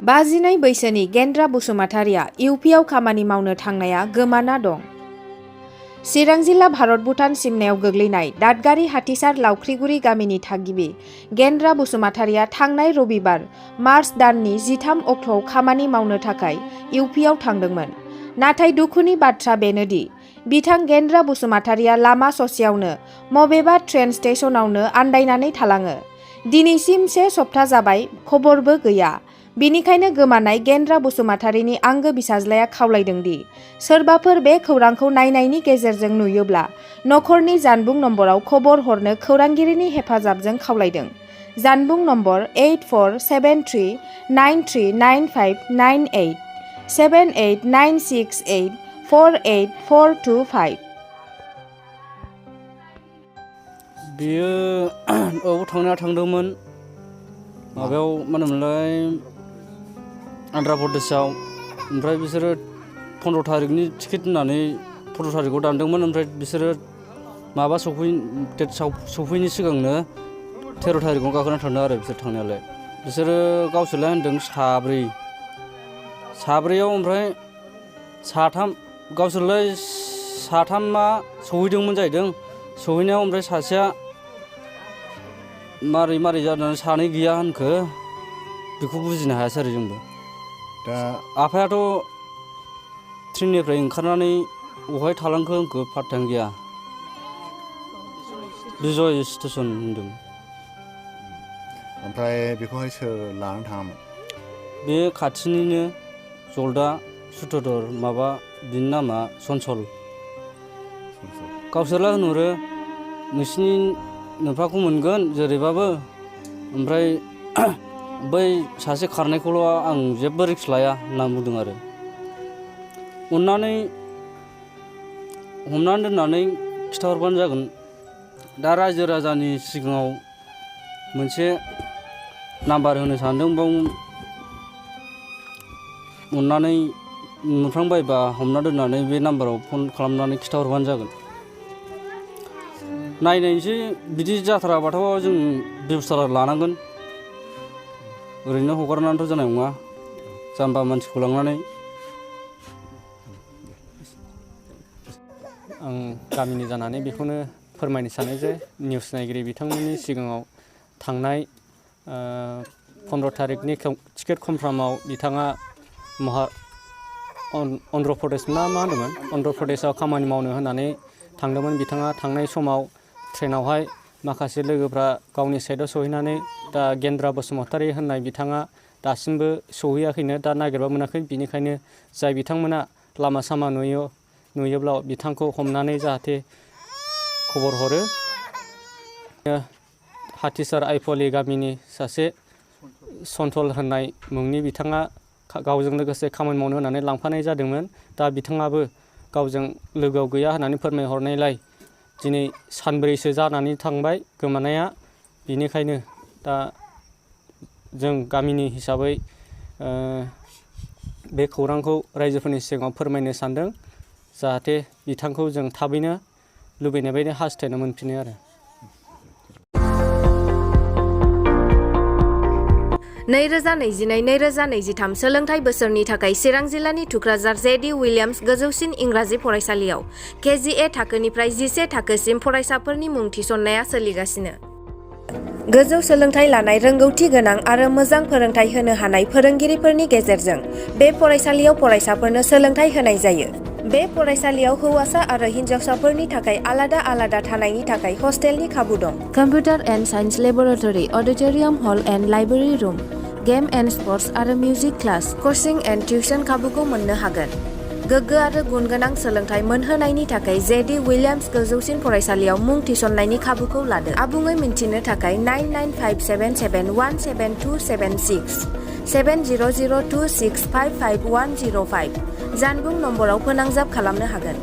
52 बैसोनि गेन्द्रा बसुमतारिया इउ.प आव खामानि मावनो थांनाया गोमाना दं। चिरां जिल्ला भारत भुटान सिमनायाव गोग्लैनाय दादगारि हाथिसार लावख्रिगुरि गामिनि थागिबि गेन्द्रा बसुमतारिया थांनाय रबिबार मार्च दाननि 13 अक्ट'आव खामानि मावनो थाखाय इउ.प आव थांदोंमोन। नाथाय दुखुनि बाथ्रा बेनोदि बिथां गेन्द्रा बसुमतारिया लामा ससेयावनो मबेबा ट्रेन स्टेशनावनो आन्दायनानै थालाङो। दिनैसिम से सप्ता जाबाय खबरबो गैया। बिनिखायनो गोमानाय गेन्द्रा बसुमतारिनि आंगो बिसाज्लाया खावलायदोंदि सोरबाफोर बे खौरांखौ नायनायनि गेजेरजों नुयोब्ला नखरनि जानबुं नम्बराव खबर हरनो खौरांगिरिनि हेफाजाबजों खावलायदों। जानबुं नम्बर 8473939598 78968484425। बेयो थांदोंमोन माबायाव मा होनोमोनलाय आन्ध्रा प्रदेशआव। ओमफ्राय बिसोरो 15 थारिखनि टिकेट होननानै 15 थारिखआव दानदोंमोन। ओमफ्राय बिसोरो माबा डेट सफैनि सिगांनो 13 थारिखआव गाखोना थांदों आरो बिसोर थांनायालाय। बिसोरो गावसोरलाय होनदों साब्रैयाव ओमफ्राय गावसोरलाय साथामा सहैदोंमोन जाहैदों। सहैनायाव ओमफ्राय सासेया मारै जानानै सानै गैया होनखो बेखौ बुजिनो हायासै आरो जोंबो। दा आफायाथ' ट्रेननिफ्राय ओंखारनानै बहाय थालांखो होनखो पात्तायानो गैया। बिजय स्टेसन होनदों। ओमफ्राय बेखौहाय सोर लानानै थाङामोन? बे खाथिनिनो जलदा सुथदर माबा बिनि नामा सनसल। गावसोरला होनहरो नोंसिनि नोंफाखौ मोनगोन जेरैबाबो। ओमफ्राय बै सासे खारनायखौल' आं जेबो रिक्स लाया होनना बुंदों आरो। अननानै हमनानै दोननानै खिथाहरबानो जागोन। दा रायजो राजानि सिगाङाव मोनसे नाम्बार होनो सानदों। बाव अननानै मोनफ्लांबायबा हमना दोननानै बे नाम्बाराव फन खालामनानै खिथाहरबानो जागोन। नायनायसै बिदि जाथाराबाथ' जों बेबस्था लानांगोन। ओरैनो हगारनानैथ' जानाय नङा जाम्बा मानसिखौ लांनानै। आं गामिनि जानानै बेखौनो फोरमायनो सानो जे निउस नायगिरि बिथांमोननि सिगाङाव थांनाय 15 थारिखनि टिकेट कनफार्माव बिथाङा अन्ध्र प्रदेश मा होनदोंमोन अन्ध्र प्रदेशआव खामानि मावनो होननानै थांदोंमोन। बिथाङा थांनाय समाव ट्रेनावहाय माखासे लोगोफ्रा गावनि साइडआव सहैनानै दा गेन्द्रा बसुमतारि होननाय बिथाङा दासिमबो सहैयाखैनो, दा नागिरबा मोनाखै। बिनिखायनो जाय बिथांमोना लामा सामा नुयोब्ला बिथांखौ हमनानै जाहाथे खबर हरो। हाथिसार आइफवालि गामिनि सासे सन्थल होननाय मुंनि बिथाङा गावजों लोगोसे खामानि मावनो होननानै लांफानाय जादोंमोन। दा बिथाङाबो गावजों लोगोआव गैया होननानै फोरमायहरनायलाय दिनै सानब्रैसो जानानै थांबाय गोमानाया। बिनिखायनो दा जों गामिनि हिसाबै बे खौरांखौ रायजोफोरनि सिगाङाव फोरमायनो सानदों। जाहाथे बिथांखौ जों थाबैनो लुबैनाय बायदि हास्थायनो मोनफिनो आरो। 2022-2023 सोलोंथाइ बोसोरनि थाखाय चिरां जिल्लानि थुक्राझार जे.डि. उइलियाम्स गोजौसिन इंराजि फरायसालियाव KG-A थाखोनिफ्राय 11 थाखोसिम फरायसाफोरनि मुं थिसननाया सोलिगासिनो। गोजौ सोलोंथाइ लानाय रोंगौथि गोनां आरो मोजां फोरोंथाइ होनो हानाय फोरोंगिरिफोरनि गेजेरजों बे फरायसालियाव फरायसाफोरनो सोलोंथाइ होनाय जायो। बे फरायसालियाव हौवासा आरो हिन्जावसाफोरनि थाखाय आलादा थानायनि थाखाय हस्टेलनि खाबु दं। Computer and science laboratory, auditorium hall and library room, game and sports आरो music class, coaching and tuition खाबुखौ मोननो हागोन। गोग्गो आरो गुनगोनां सोलोंथाइ मोनहोनायनि थाखाय जे.डि. उइलियाम्स गोजौसिन फरायसालियाव मुं थिसननायनि खाबुखौ लादो। आबुङै मिन्थिनो थाखाय 9957717276 70026555105 जानबुं नम्बराव फोनांजाब खालामनो हागोन।